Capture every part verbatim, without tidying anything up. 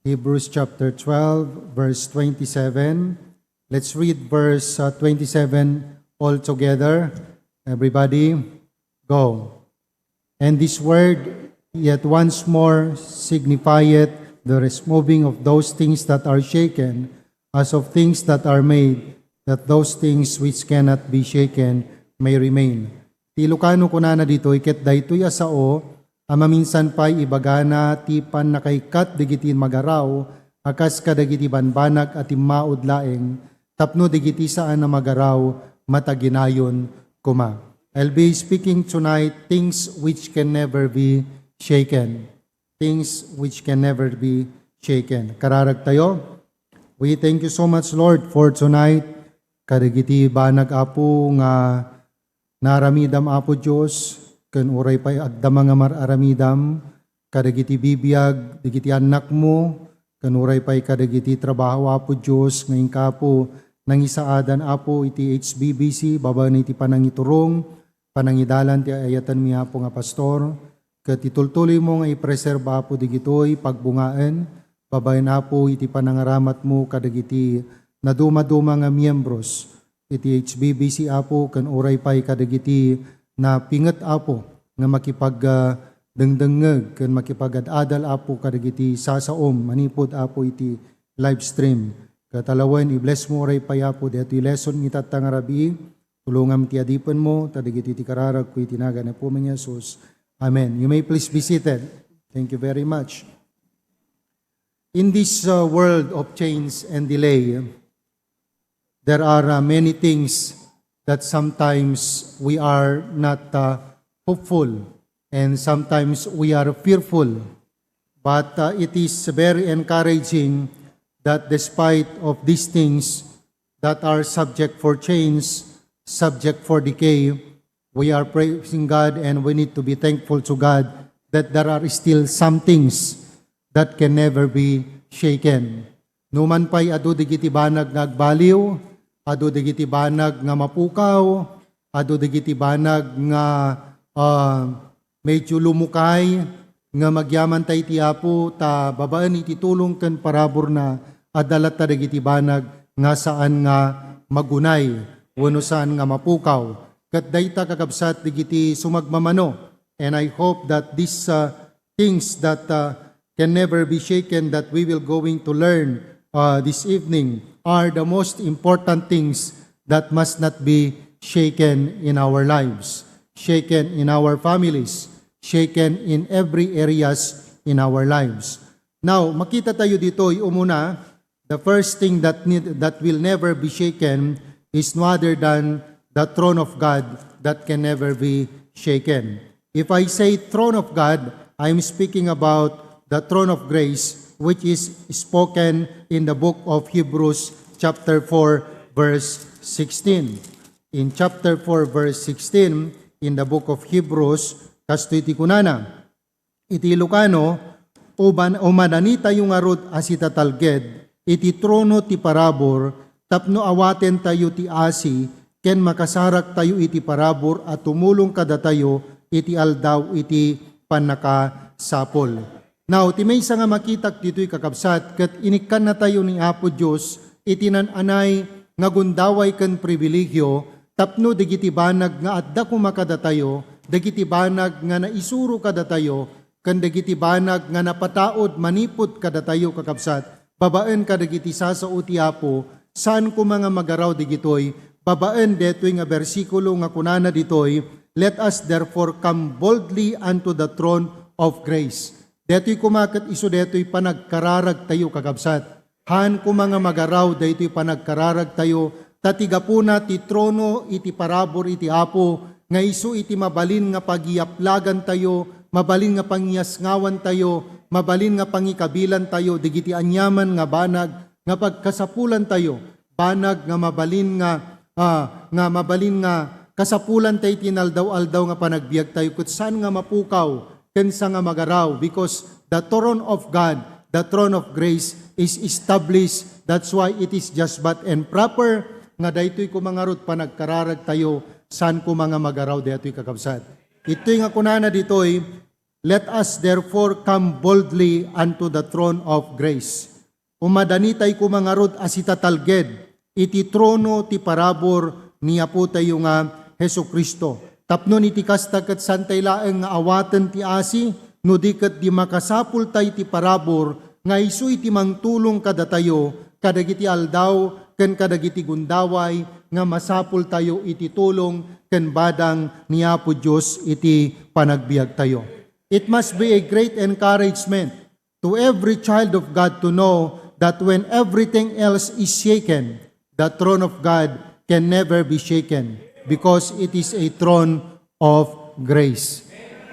Hebrews chapter twelve, verse twenty-seven. Let's read verse, uh, twenty-seven all together. Everybody, go. And this word yet once more signifieth the removing of those things that are shaken, as of things that are made, that those things which cannot be shaken may remain. Ti Ilocano kunana ditoy, ket daytoy a sao a maminsan pay ibagana ti pannakaikkat dagiti magaraw a kas kadagiti banbanag a timmaud laeng, tapno dagiti saan a magaraw mataginayon koma. I'll be speaking tonight things which can never be shaken. Things which can never be shaken. Kararag tayo. We thank you so much, Lord, for tonight. Kadagiti banag, Apo, nga naaramidam, Apo Dios, ken uray pay adda nga mar-aramidam, kadagiti bibiag, dagiti annakmo, ken uray pay kadagiti trabaho, Apo Dios, nga inka, Apo, nangisaadan, Apo, iti H B B C, babaen iti panangiturong, panangidalan ti ay-ayatenmi, Apo, nga pastor, ket itultuloymo nga ipreserba, Apo, digitoy pagbungaen, babaen, Apo, iti panangaramatmo kadagiti nadumaduma nga miyembros iti H B B C, Apo, ken uray pay kadagiti napinget, Apo, nga makipag, ah, dengdengngeg ken makipag-ad-adal, Apo, kadagiti sasaom manipud, Apo, iti live stream. Ket alawen, i-bless mo uray pay, Apo, daytoy lesson nga itatta nga rabii. Tulongam ti adipenmo, ta dagiti ti kararagko iti nagan ni Apomi nga Jesus. Amen. You may please be seated. Thank you very much. In this, uh, world of change and delay, there are, uh, many things that sometimes we are not, uh, hopeful and sometimes we are fearful. But, uh, it is very encouraging that despite of these things that are subject for change, subject for decay, we are praising God and we need to be thankful to God that there are still some things that can never be shaken. Numan pay adu dagiti banag nga agbaliw, adu dagiti banag nga mapukaw, adu dagiti banag nga, ah, medyo lumukay, nga magyamanta iti Apo, ta babaen iti tulong ken paraburna, adda latta dagiti banag nga saan nga magunay wenno saan nga mapukaw. Ket dayta, kakabsat, dagiti sumagmamano. And I hope that these, uh, things that, uh, can never be shaken that we will going to learn, uh, this evening are the most important things that must not be shaken in our lives, shaken in our families, shaken in every areas in our lives. Now, makita tayo ditoy umuna, the first thing that need, that will never be shaken is no other than the throne of God that can never be shaken. If I say throne of God, I'm speaking about the throne of grace, which is spoken in the book of Hebrews chapter four, verse sixteen. In chapter four, verse sixteen, in the book of Hebrews, kastoy ti kunana, iti Ilocano, uban-, umananitayo ngarud a sitatalged iti trono ti parabur tapno awatentayo ti asi ken makasaraktayo iti parabur a tumulong kadatayo iti aldaw iti pannakasapul. Now, ti maysa nga makitak ditoy, kakabsat, ket inikkannatayo ni Apo Dios iti nan-anay nga gundaway ken pribilegio tapno dagiti banag nga adda koma kadatayo, dagiti banag nga naisuro kadatayo, ken dagiti banag nga napataud manipud kadatayo, kakabsat, babaen kadagiti sasao ti Apo, saan koma nga magaraw digitoy, babaen daytoy nga bersikulo nga kunana ditoy, "Let us therefore come boldly unto the throne of grace." Daytoy koma ket isu daytoy panagkararagtayo, kakabsat. Haan koma nga magaraw daytoy panagkararagtayo, ta ti gapuna ti trono iti parabur iti Apo, nga isu iti mabalin nga pagiyaplagantayo, mabalin nga pangiasngawantayo, mabalin nga pangikabilantayo dagiti aniaman nga banag nga pagkasapulantayo, banag nga mabalin nga, ah, nga mabalin nga kasapulantayo iti inaldaw-aldaw nga panagbiagtayo, ket saan nga mapukaw ken sa nga magaraw, because the throne of God, the throne of grace is established. That's why it is just but and proper nga daytoy koma ngarud panagkararagtayo, saan koma nga magaraw daytoy, kakabsat. Itoy nga kunana ditoy, Let us therefore come boldly unto the throne of grace. Umadanitay koma ngarud a sitatalged iti trono ti parabur ni Apotayo nga Jesu-Cristo. Tapno iti kasta ket saantay laeng nga awaten ti asi, no di ket di makasapultay ti parabur nga isu iti mangtulong kadatayo kadagiti aldaw ken kadagiti gundaway nga masapultayo iti tulong ken badang ni Apo Dios iti panagbiagtayo. It must be a great encouragement to every child of God to know that when everything else is shaken, the throne of God can never be shaken because it is a throne of grace.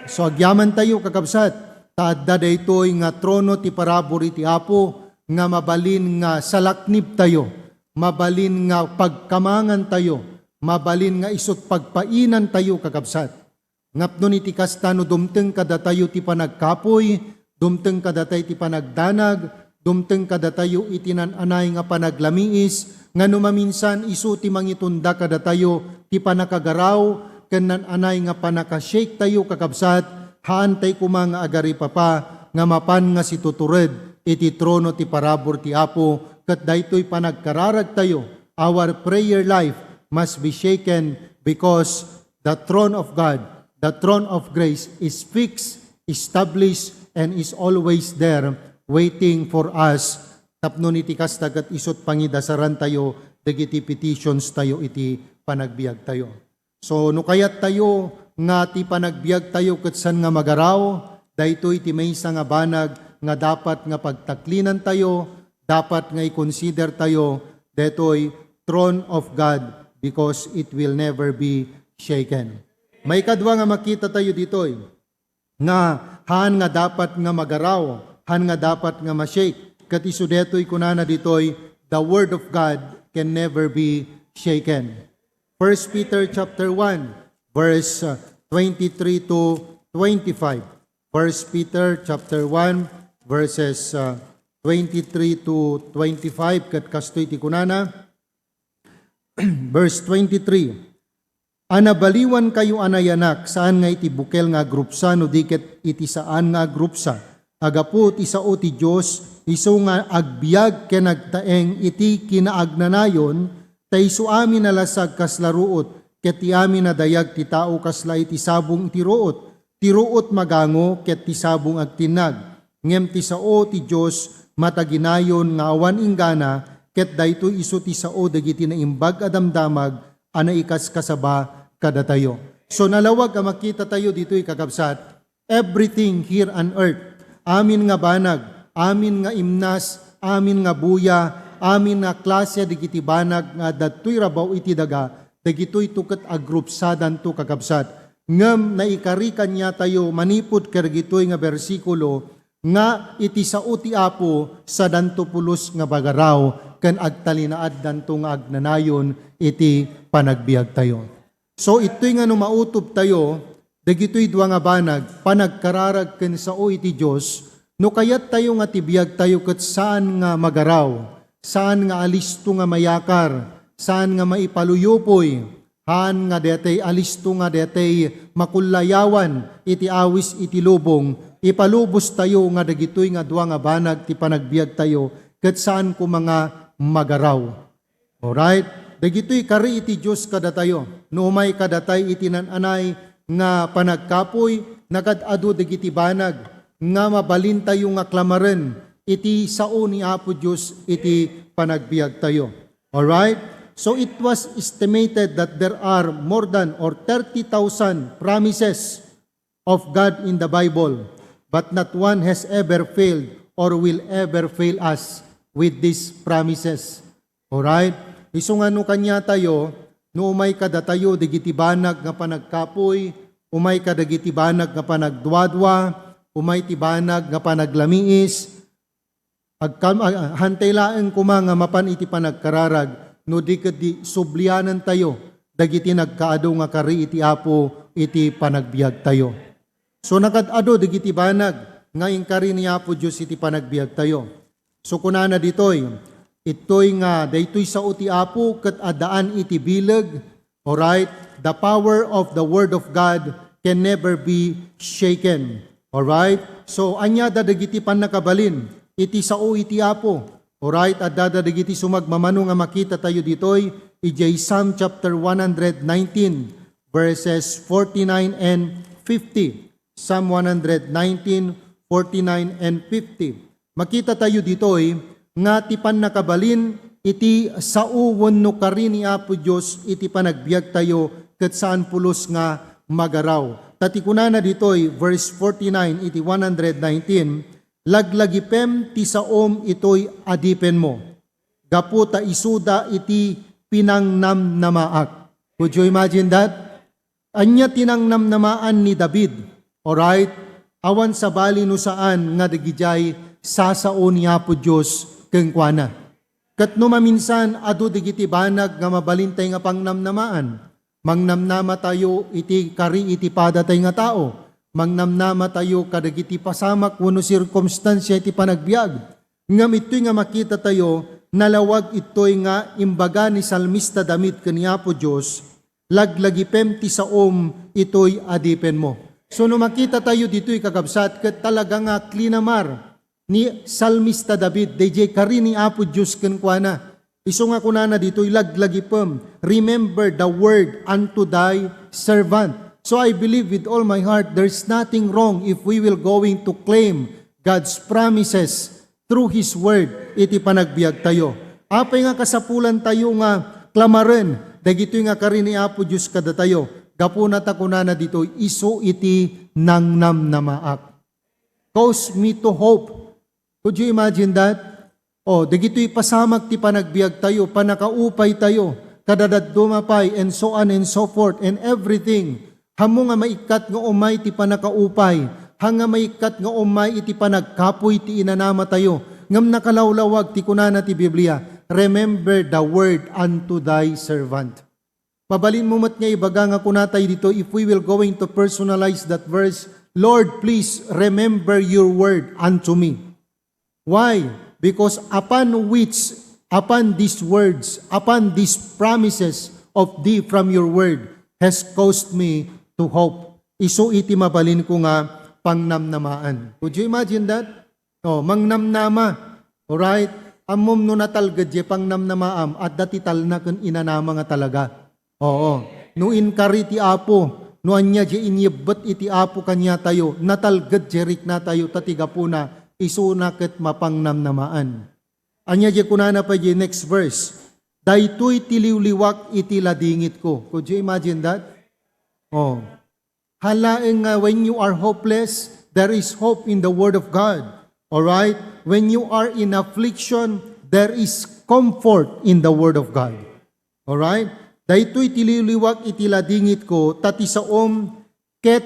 So, agyamantayo, kakabsat, ta adda daytoy nga trono ti parabur iti Apo nga mabalin nga salaknibtayo, mabalin nga pagkamangantayo, mabalin nga isut pagpainantayo, kakabsat. Ngem no iti kasta, no dumteng kadatayo ti panagkapuy, dumteng kadatayo ti panagdanag, dumteng kadatayo iti nan-anay nga panaglamiis, nga no maminsan isu ti mangitunda kadatayo ti panakagaraw ken nan-anay nga panakashake tayo, kakabsat, haantay koma nga agaripapa nga mapan nga situtured iti trono ti parabur ti Apo, ket daytoy panagkararagtayo, our prayer life must be shaken because the throne of God, the throne of grace is fixed, established, and is always there waiting for us. Tapno iti kasta ket isut pangidasarantayo dagiti petitions tayo iti panagbiagtayo. So, no kayattayo nga ti panagbiagtayo ket saan nga magaraw, daytoy ti maysa nga banag nga dapat nga pagtaklinantayo, dapat nga i-consider tayo daytoy throne of God because it will never be shaken. Maikadua nga makita tayo ditoy nga haan nga dapat nga magaraw, haan nga dapat nga ma-shake. Ket isu daytoy kunana ditoy, "The word of God can never be shaken." First Peter chapter one, verse, uh, twenty-three to twenty-five. First Peter chapter one, verses, uh, twenty-three to twenty-five, ket kastoy ti kunana, verse twenty-three, "A nabaliwankayo a nayanak, saan nga iti bukel nga agrupsa no di ket iti saan nga agrupsa. Agapu ti sao ti Dios, isu nga agbiag ken agtaeng iti kinaagnanayon, ta isu amin a lasag kasla ruot, ket ti amin a dayag ti tao kasla iti sabong iti ruot. Ti ruot magango ket ti sabong agtinnag. Ngem ti sao ti Dios mataginayon nga awan inggana, ket daytoy isu ti sao dagiti naimbag a damdamag a naikaskasaba kadatayo." So, nalawag a makita tayo ditoy, kakabsat, everything here on earth, amin nga banag, amin nga imnas, amin nga buya, amin nga klase dagiti banag nga adda toy rabaw iti daga, dagitoy to ket agrupsadanto, kakabsat. Ngem naikari kaniatayo manipud kadagitoy nga bersikulo nga iti sao ti Apo, sadanto pulos nga bagaraw ken agtalinaaddanto nga agnanayon iti panagbiagtayo. So, itoy nga no mautobtayo, dagitoy dua nga banag, panagkararag ken sao iti Dios, no kayattayo nga ti biagtayo ket saan nga magaraw, saan nga alisto nga mayakar, saan nga maipaluyupoy, haan nga daytay alisto nga daytay makullayawan iti awis iti lubong, ipalubostayo nga dagitoy nga dua nga banag ti panagbiagtayo, ket saan koma nga magaraw. Alright? Dagitoy kari iti Dios kadatayo. No umay kadatay iti nan-anay nga panagkapuy, nagad-adu dagiti banag nga mabalintayo nga klamaren iti sao ni Apo Dios iti panagbiagtayo. Alright? So it was estimated that there are more than or thirty thousand promises of God in the Bible, but not one has ever failed or will ever fail us with these promises. Alright? Isu nga no kaniatayo, no umay kadatayo dagiti banag nga panagkapuy, umay kadagiti banag nga panagduadua, umay ti banag nga panaglamiis, agkam-, ag-, hantay laeng koma nga mapan iti panagkararag, no di ket di sublianantayo dagiti nagkaadu nga kari iti Apo iti panagbiagtayo. So, nagad-adu dagiti banag nga inkari ni Apo Dios iti panagbiagtayo. So, kunana ditoy, itoy nga daytoy sao ti Apo ket addaan iti bileg, alright? The power of the word of God can never be shaken. Alright? So, ania da dagiti pannakabalin iti sao iti Apo? Alright? Adda da dagiti sumagmamano nga makita tayo ditoy, idiay Psalm chapter one hundred nineteen, verses forty-nine and fifty. Psalm one hundred nineteen, forty-nine and fifty. Makita tayo ditoy nga ti pannakabalin iti sao wenno kari ni Apo Dios iti panagbiag tayo ket saan pulos nga magaraw. Ta ti kunana ditoy, verse forty-nine iti one hundred nineteen, "Laglagipem ti saom itoy adipenmo, gapu ta isuda iti pinangnamnamaak." Could you imagine that? Ania ti nangnamnamaan ni David? Alright? Awan sabali no saan nga dagidiay sasao ni Apo Dios kenkuana. Ket no maminsan, adu dagiti banag nga mabalintay nga pangnamnamaan. Mangnamnama tayo iti kari iti padatay nga tao. Mangnamnama tayo kadagiti pasamak wenno sirkumstansia iti panagbiag. Ngem ittoy nga makita tayo, nalawag ittoy nga imbaga ni Salmista David ken ni Apo Dios, "Laglagipem ti saom itoy adipenmo." So, no makita tayo ditoy, kakabsat, ket talaga nga klinamar ni Salmista David, daydiay kari ni Apo Dios kenkuana. Isu nga kunana ditoy, "Laglagipem, remember the word unto thy servant." So, I believe with all my heart, there's nothing wrong if we will going to claim God's promises through His Word iti panagbiag tayo. Apay nga kasapulan tayo nga klamaren dagitoy nga kari ni Apo Dios kadatayo? Gapuna ta kunana ditoy, "Isu iti nangnamnamaak." Cause me to hope. Could you imagine that? Oh, dagitoy pasamak ti panagbiag tayo, panakaupay tayo, kadadadduma pay, and so on and so forth, and everything. Hammo nga maikkat nga umay ti panakaupay, haan nga maikkat nga umay iti panagkapuy ti inanama tayo. Ngem nakalawlawag ti kunana ti Biblia, "Remember the word unto thy servant." Mabalin mo met nga ibaga nga kuna tayo dito, if we will going to personalize that verse, "Lord, please remember your word unto me." Why? Because upon which, upon these words, upon these promises of thee from your word has caused me to hope. Isu iti mabalin ko nga pangnamnamaan. Could you imagine that? Oh, mangnamnama. Alright? Ammom no natalged diay pangnamnamaam, adda ti talna ken inanama nga talaga. Oo. No inkari ti Apo, no ania diay inyebbet iti Apo kaniatayo, natalged diay riknatayo, ta ti gapuna, isuna ket mapangnamnamaan. Ania diay kunana pay diay next verse, "Daytoy ti liwliwak iti ladingitko." Could you imagine that? Oh. Haan laeng nga when you are hopeless, there is hope in the Word of God. Alright? When you are in affliction, there is comfort in the Word of God. Alright? "Daytoy ti liwliwak iti ladingitko, ta ti saom ket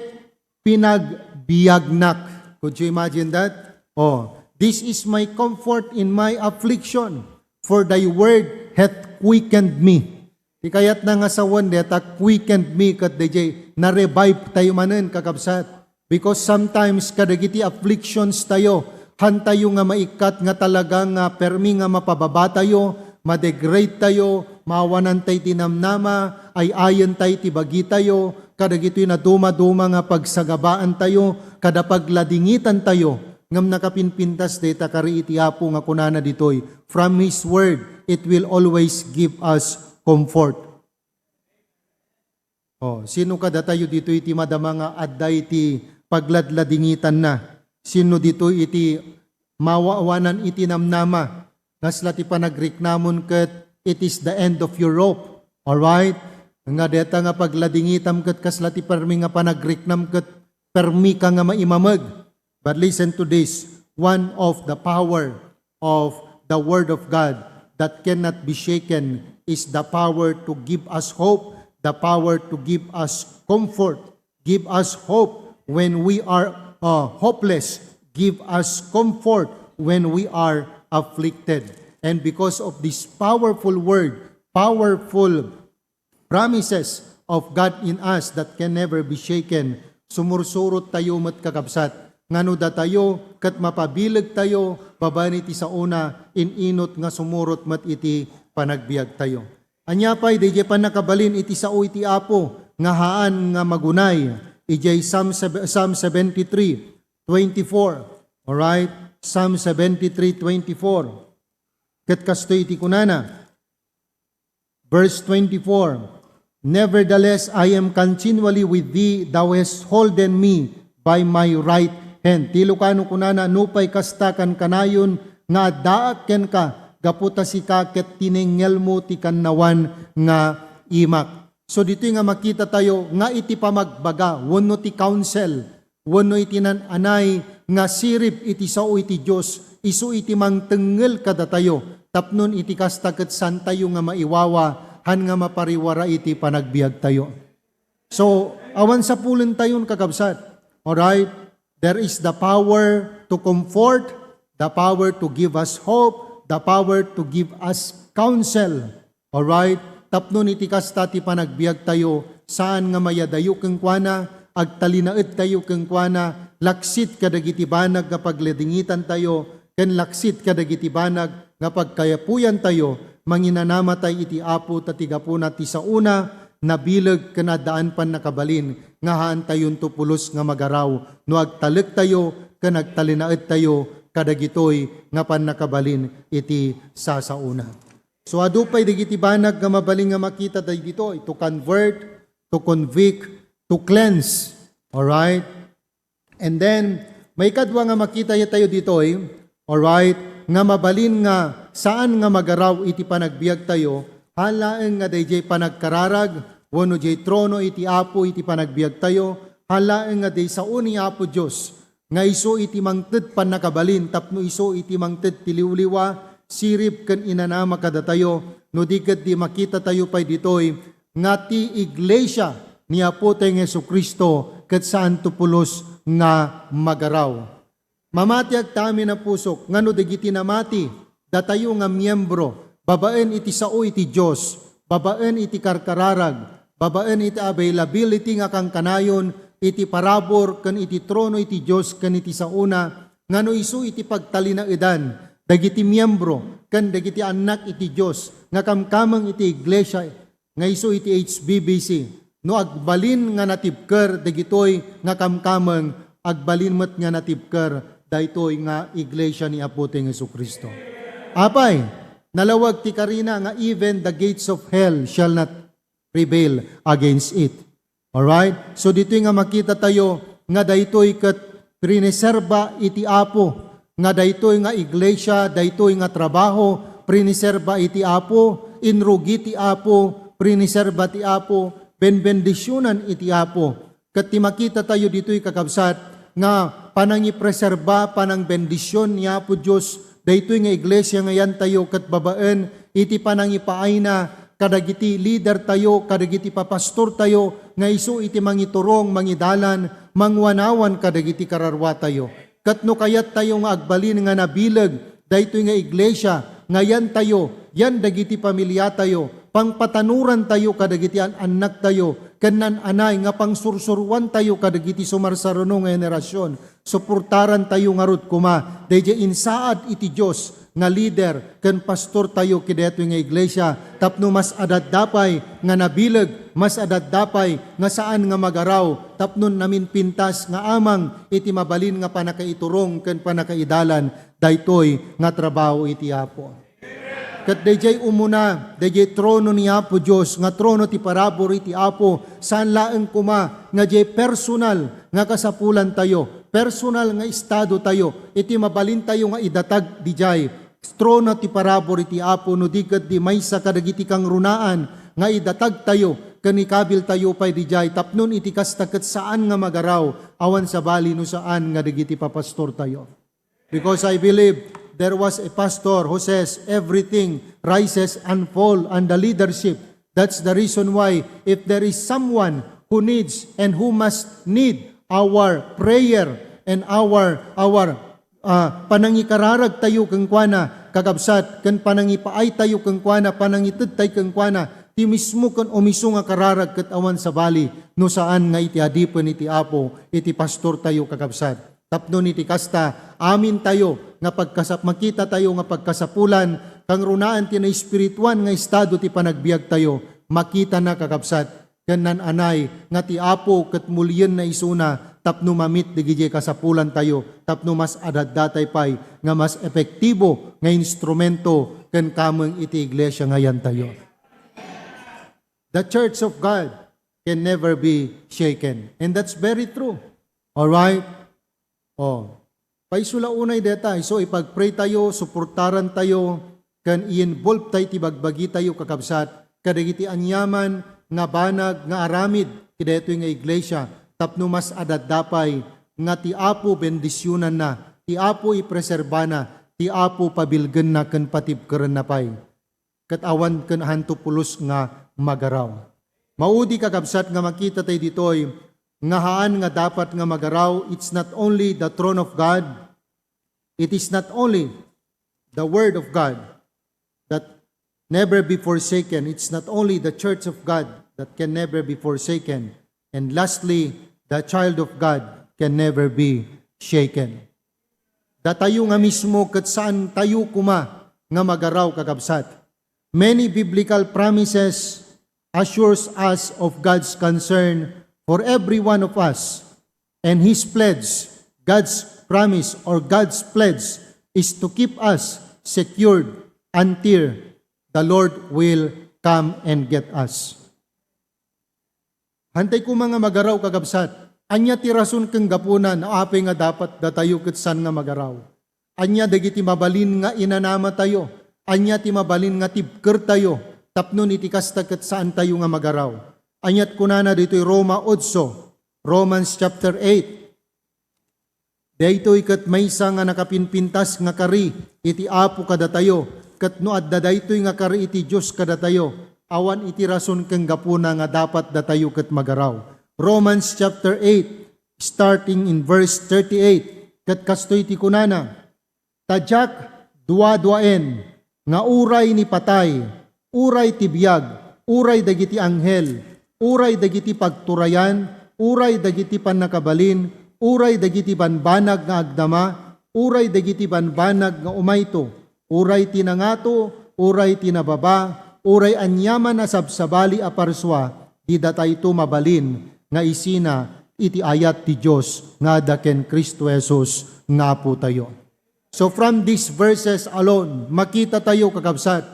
pinagbiagnak." Could you imagine that? Oh, "This is my comfort in my affliction, for thy word hath quickened me." Ti kayatna nga sawen deta "quickened me" ket daydiay na-revive tayo manen, kakabsat. Because sometimes kadagiti afflictions tayo, haan tayo nga maikkat nga talaga nga permi nga mapababa tayo, ma-degrade tayo, maawanan tayo ti namnama, ay-ayen tayo ti bagi tayo, kadagitoy nadumaduma nga pagsagabaan tayo, kada pagladingitan tayo, ngem nakapinpintas dayta kari iti Apo nga kunana ditoy, "From His Word, it will always give us comfort." Oh, sino kadatayo ditoy ti madama nga adda iti pagladladingitanna? Sino ditoy iti maawanan iti namnama? Kasla ti panagriknamon ket it is the end of your rope. Alright? Nga deta nga pagladingitam ket kasla ti permi nga panagriknam ket permi ka nga maimameg. But listen to this, one of the power of the Word of God that cannot be shaken is the power to give us hope, the power to give us comfort, give us hope when we are, uh, hopeless, give us comfort when we are afflicted. And because of this powerful Word, powerful promises of God in us that can never be shaken, sumursurot tayo met, kakabsat, nga no datayo ket mapabileg tayo babaen iti saona, in-inut nga sumurot met iti panagbiag tayo. Ania pay daydiay pannakabalin iti sao iti Apo nga haan nga magunay? Idiay Psalm, Psalm seventy-three, twenty-four. Alright? Psalm seventy-three twenty-four. Ket kastoy iti kunana, verse twenty-four, "Nevertheless, I am continually with thee, thou hast holden me by my right hand." Ti Lucano kunana, "Nupay kasta, kankanayon nga addaak kenka, gapu ta sika ket tinengngelmo ti kannawan nga imak." So, ditoy nga makita tayo nga iti pamagbaga wenno ti counsel wenno iti nan-anay nga sirib iti sao iti Dios, isu iti mangtengngel kadatayo, tapnon iti kasta ket saantayo nga maiwawa, han nga mapariwara iti panagbiagtayo. So, awan sapulentayon, kakabsat. Alright? There is the power to comfort, the power to give us hope, the power to give us counsel. Alright? Tapnon iti kasta ti panagbiagtayo, saan nga mayadayo kenkuana, agtalinaedtayo kenkuana, laksit kadagiti banag nga pagladingitantayo, ken laksit kadagiti banag nga pagkayapuyantayo, manginanamatay iti Apo ta ti gapuna ti saona, nabileg ken addaan pannakabalin nga haantayonto pulos nga magaraw no agtalektayo ken agtalinaedtayo kadagitoy nga pannakabalin iti sasaona. So, adu pay dagiti banag nga mabalin nga makita dagitoy, to convert, to convict, to cleanse. Alright? And then, maikadua nga makita tayo ditoy, alright, nga mabalin nga saan nga magaraw iti panagbiagtayo, haan laeng nga daydiay panagkararag, wenno diay trono iti Apo iti panagbiagtayo, haan laeng nga diay sao ni Apo Dios, nga isu iti mangted pannakabalin tapno isu iti mangted ti liwliwa, sirib ken inanama kadatayo, no di ket di makita tayo pay ditoy nga ti iglesia ni Apotayo nga Jesu-Cristo ket saanto pulos nga magaraw. Mamatiak ta amin a pusok nga no dagiti namati, datayo nga miembro, babaen iti sao iti Dios, babaen iti karkararag, babaen iti availability nga kankanayon iti parabur ken iti trono iti Dios ken iti saona, nga no isu iti pagtalinaedan dagiti miembro ken dagiti annak iti Dios nga kamkameng iti iglesia nga isu iti H B B C, no agbalin nga natibker dagitoy nga kamkameng, agbalin met nga natibker daytoy nga iglesia ni Apotayo nga Jesu-Cristo. Apay, nalawag ti karina nga, "Even the gates of hell shall not prevail against it." Alright? So, ditoy nga makita tayo nga daytoy ket priniserba iti Apo, nga daytoy nga iglesia, daytoy nga trabaho, priniserba iti Apo, inrugi ti Apo, priniserba ti Apo, benbendisionan iti Apo. Ket ti makita tayo ditoy, kakabsat, nga panangipreserba, panangbendision ni Apo Dios daytoy nga iglesia nga yantayo ket babaen iti panangipaayna kadagiti lider tayo, kadagiti papastor tayo, nga isu iti mangiturong, mangidalan, mangwanawan kadagiti kararua tayo. Ket no kayat tayo nga agbalin nga nabileg daytoy nga iglesia nga yantayo, yan dagiti pamiliatayo, pangpatanurantayo kadagiti an-annaktayo, ken nan-anay nga pangsursuruantayo kadagiti sumarsaruno nga henerasyon, suportarantayo ngarud koma daydiay insaad iti Dios nga lider ken pastortayo kadaytoy nga iglesia tapno mas adda pay nga nabileg, mas adda pay nga saan nga magaraw tapno namimpintas nga amang iti mabalin nga pannakaiturong ken pannakaidalan daytoy nga trabaho iti Apo. Ket daydiay umuna, daydiay trono ni Apo Dios, nga trono ti parabur iti Apo, saan laeng koma nga diay personal nga kasapulantayo, personal nga estadotayo, iti mabalintayo nga idatag didiay trono ti parabur iti Apo, no di ket di maysa kadagiti kangrunaan nga idatagtayo ken ikabiltayo pay didiay, tapnon iti kasta ket saan nga magaraw, awan sabali no saan nga dagiti papastortayo. Because I believe there was a pastor who says, "Everything rises and fall under leadership." That's the reason why if there is someone who needs and who must need our prayer and our, our, ah, panangikararag tayo kenkuana, kakabsat, ken panangipaay tayo kenkuana, panangited tayo kenkuana, ti mismo ken umiso nga kararag ket awan sabali no saan nga iti adipen iti Apo, iti pastor tayo, kakabsat. Tapno iti kasta, amintayo nga pagkasap-, makitatayo nga pagkasapulan, kangrunaan ti naespirituan nga estado ti panagbiagtayo, makitana, kakabsat, ken nan-anay nga ti Apo ket mulienna isuna tapno mamit dagiti kasapulantayo, tapno mas adaddatay pay nga mas epektibo nga instrumento ken kameng iti iglesia nga yantayo. The church of God can never be shaken. And that's very true. All right? Oh. Paisula unay deta, isu ipag-pray tayo, suportaran tayo, ken i-involve tayo ti bagbagi tayo, kakabsat, kadagiti aniaman nga banag nga aramid kadaytoy nga iglesia, tapno mas adadda pay nga ti Apo bendisionanna, ti Apo ipreserbana, ti Apo pabilgenna ken patibkerenna pay. Ket awan ken hanto pulos nga magaraw. Maudi, kakabsat, nga makita tayo ditoy nga haan nga dapat nga magaraw, it's not only the throne of God, it is not only the word of God that never be forsaken, it's not only the church of God that can never be forsaken, and lastly, the child of God can never be shaken. Datayo nga mismo ket saan tayo koma nga magaraw, kakabsat. Many biblical promises assures us of God's concern for every one of us, and his pledge, God's promise or God's pledge, is to keep us secured until the Lord will come and get us. Hantay koma nga magaraw, kakabsat. Ania ti rason ken gapuna no apay nga dapat datayo ket saan nga magaraw? Ania dagiti mabalin nga inanamatayo? Ania ti mabalin nga tibkertayo tapno iti kasta ket saantayo nga magaraw? Aniat kunana ditoy Roma otso, Romans chapter eight, Daytoy ket maysa nga nakapinpintas nga kari iti Apo kadatayo, ket no adda daytoy nga kari iti Dios kadatayo, awan iti rason ken gapuna nga dapat datayo ket magaraw. Romans chapter eight, starting in verse thirty-eight, ket kastoy ti kunana, Ta diak duaduaen nga uray ni patay, uray ti biag, uray dagiti anghel, uray dagiti pagturayan, uray dagiti pannakabalin, uray dagiti banbanag nga agdama, uray dagiti banbanag nga umayto, uray ti nangato, uray ti nababa, uray aniaman a sabsabali a parsua, di datayto mabalin nga isina iti ayat ti Dios nga adda ken Cristo Jesus nga Apotayo. So from these verses alone, makita tayo, kakabsat,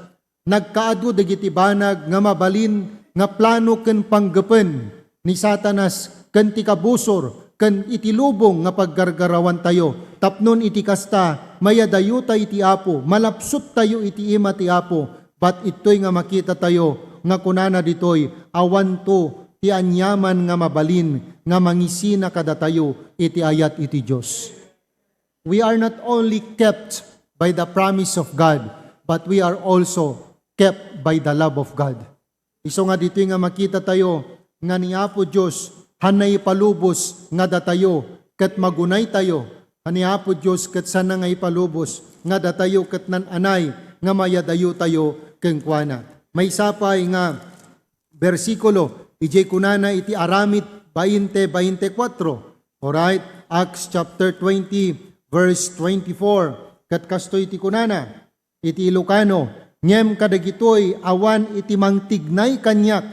nagkaadu dagiti banag nga mabalin nga plano ken panggepen ni Satanas ken ti kabusor ken iti lubong nga paggargarawantayo, tapnon iti kasta, mayadayo ta iti Apo, malapsut tayo iti ima ti Apo, but ittoy nga makita tayo nga kunana ditoy, awanto ti aniaman nga mabalin nga mangisina kadatayo iti ayat iti Dios. We are not only kept by the promise of God, but we are also kept by the love of God. Isu nga ditoy nga makita tayo nga ni Apo Dios, han naipalubos nga datayo, ket magunay tayo, nga ni Apo Dios ket sana nga ipalubos nga datayo ket nan-anay nga mayadayo tayo kenkuana. Maysa pay nga bersikulo, idiay kunana iti Aramid bainte bainte kuatro. Alright, Acts chapter twenty, verse twenty-four. Ket kastoy ti kunana iti Ilocano, "Ngem kadagitoy awan iti mangtignay kaniak,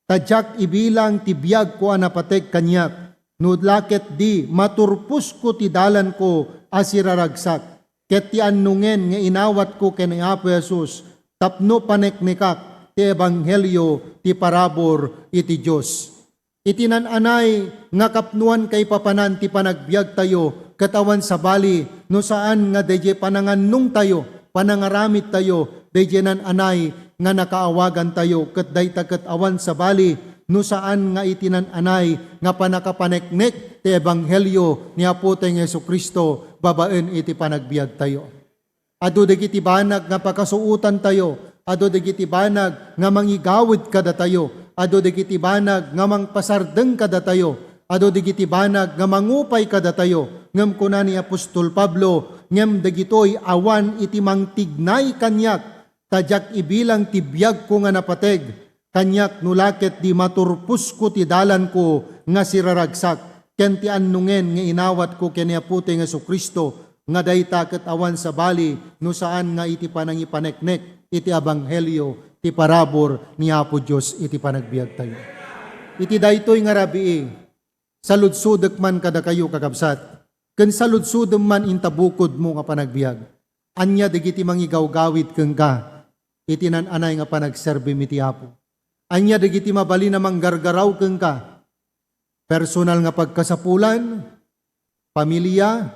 ta diak ibilang ti biagko a napateg kaniak, no la ketdi maturposko ti dalanko a siraragsak, ket ti annongen nga inawatko ken ni Apo Jesus tapno paneknekak ti ebanghelio ti parabur iti Dios." Iti nan-anay nga kapnoan kaipapanan ti panagbiagtayo, ket awan sabali no saan nga daydiay panangannongtayo, panangaramidtayo, daydiay nan-anay nga nakaawagantayo, ket dayta ket awan sabali no saan nga iti nan-anay nga pannakapaneknek ti ebanghelio ni Apotayo nga Jesu-Cristo babaen iti panagbiagtayo. Adu dagiti banag nga pakasuotantayo, adu dagiti banag nga mangigawid kadatayo, adu dagiti banag nga mangpasardeng kadatayo, adu dagiti banag nga mangupay kadatayo. Ngem kuna ni apostol Pablo, "Ngem dagitoy awan iti mangtignay kaniak, ta diak ibilang ti biagko nga napateg, kaniak no la ketdi maturposko ti dalanko nga siraragsak, ken ti annongen nga inawatko ken ni Apotayo nga Jesu-Cristo, nga dayta ket awan sabali no saan nga iti panangipaneknek iti ebanghelio ti parabur ni Apo Dios iti panagbiagtayo." Iti daytoy nga rabii, Saludsodek man kadakayo, kakabsat, ken saludsodem man inta bukodmo nga panagbiag. Ania dagiti mangigawgawid kenka iti nan-anay nga panagserbim iti Apo? Ania dagiti mabalin a manggargaraw kenka? Personal nga pagkasapulan, pamilya,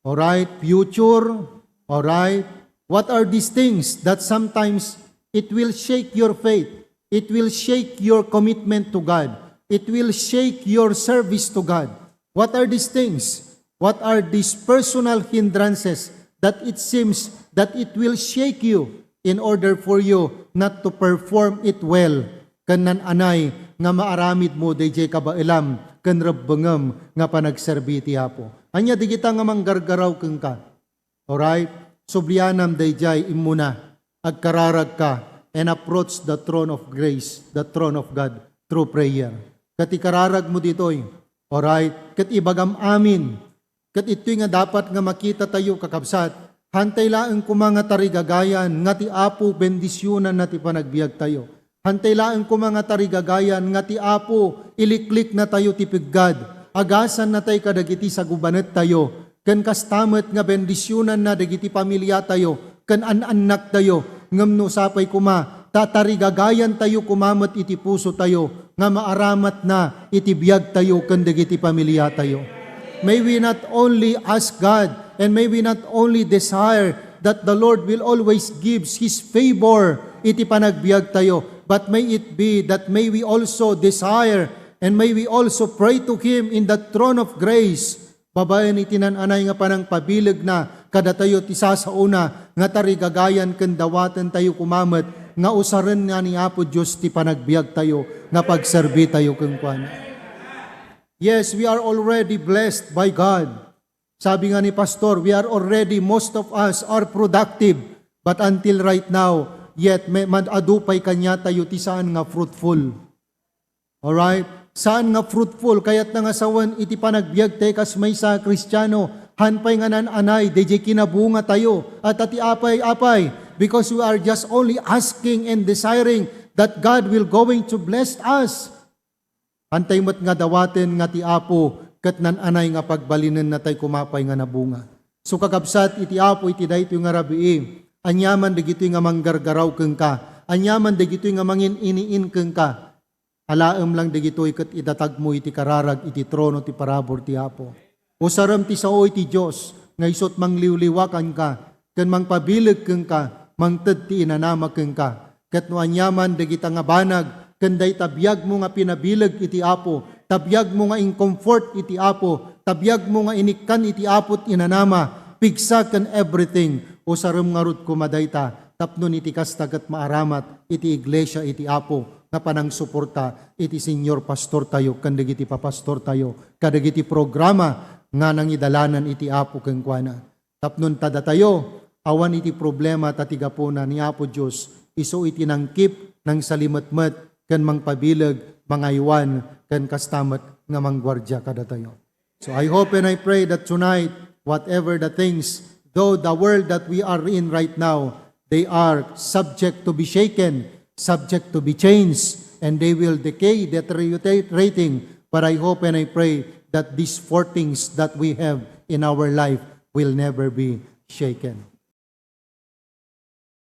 alright, future, alright? What are these things that sometimes it will shake your faith? It will shake your commitment to God. It will shake your service to God. What are these things? What are these personal hindrances that it seems that it will shake you in order for you not to perform it well? Ken nan-anay nga maaramidmo daydiay kabaelam ken rebbengem nga panagserbi iti Apo. Ania dagita nga manggargaraw kenka? Alright? Sublianam daydiay immuna. Agkararagka and approach the throne of grace, the throne of God, through prayer. Ket ikararagmo ditoy, alright? Ket ibagam amin. Ket itoy nga dapat nga makitatayo, kakabsat, hantay laeng koma nga tarigagayan nga ti Apo bendisionanna ti panagbiagtayo. Hantay laeng koma nga tarigagayan nga ti Apo ilikliknatayo ti peggad, agasannatay kadagiti sagubanettayo, ken kasta met nga bendisionanna dagiti pamiliatayo ken an-annaktayo, ngem no sapay koma, ta tarigagayantayo koma met iti pusotayo nga maaramatna iti biagtayo ken dagiti pamiliatayo. May we not only ask God and may we not only desire that the Lord will always gives His favor iti panagbiagtayo, but may it be that may we also desire and may we also pray to Him in the throne of grace, babaen iti nan-anay nga panangpabilegna kadatayo ti sasaona nga tarigagayan ken dawatentayo koma met nga usarenna ni Apo Dios ti panagbiagtayo nga pagserbitayo kenkuana. Yes, we are already blessed by God. Sabi nga ni Pastor, we are already, most of us are productive. But until right now, yet may, man, adu pay kaniatayo ti saan nga fruitful. Alright? Saan nga fruitful, kayatna nga sawen iti panagbiagtayo kas maysa a Kristiano, han pay nga nan-anay, daydiay kinabungatayo. At ati apay, apay, because we are just only asking and desiring that God will going to bless us. Hantay met nga dawaten nga ti Apo ket nan-anay nga pagbalinennatay koma pay nga nabunga. So, kakabsat, iti Apo iti daytoy nga rabii, aniaman dagitoy nga manggargaraw kenka, aniaman dagitoy nga mangin-iniin kenka, alaem lang dagitoy ket idatagmo iti kararag iti trono ti parabur ti Apo. Usarem ti sao iti Dios nga isut' mangliwliwakanka ken mangpabileg kenka, mangted ti inanama kenka. Ket no aniaman dagita nga banag ken dayta biagmo nga pinabileg iti Apo, ta biagmo nga in-comfort iti Apo, ta biagmo nga inikkan iti Apo ti inanama, pigsa ken everything, usarem ngarud koma dayta, tapno iti kasta ket maaramat iti iglesia iti Apo nga panangsuporta iti senior pastortayo ken dagiti papastortayo kadagiti programa nga nangidalanan iti Apo kenkuana. Tapno ta datayo, awan iti problema ta ti gapuna ni Apo Dios isu iti nangkip, nangsalimetmet, ken mangpabileg, mangaywan, ken kasta met nga mangguardia kadatayo. So I hope and I pray that tonight, whatever the things, though the world that we are in right now, they are subject to be shaken, subject to be changed, and they will decay, deteriorating. But I hope and I pray that these four things that we have in our life will never be shaken.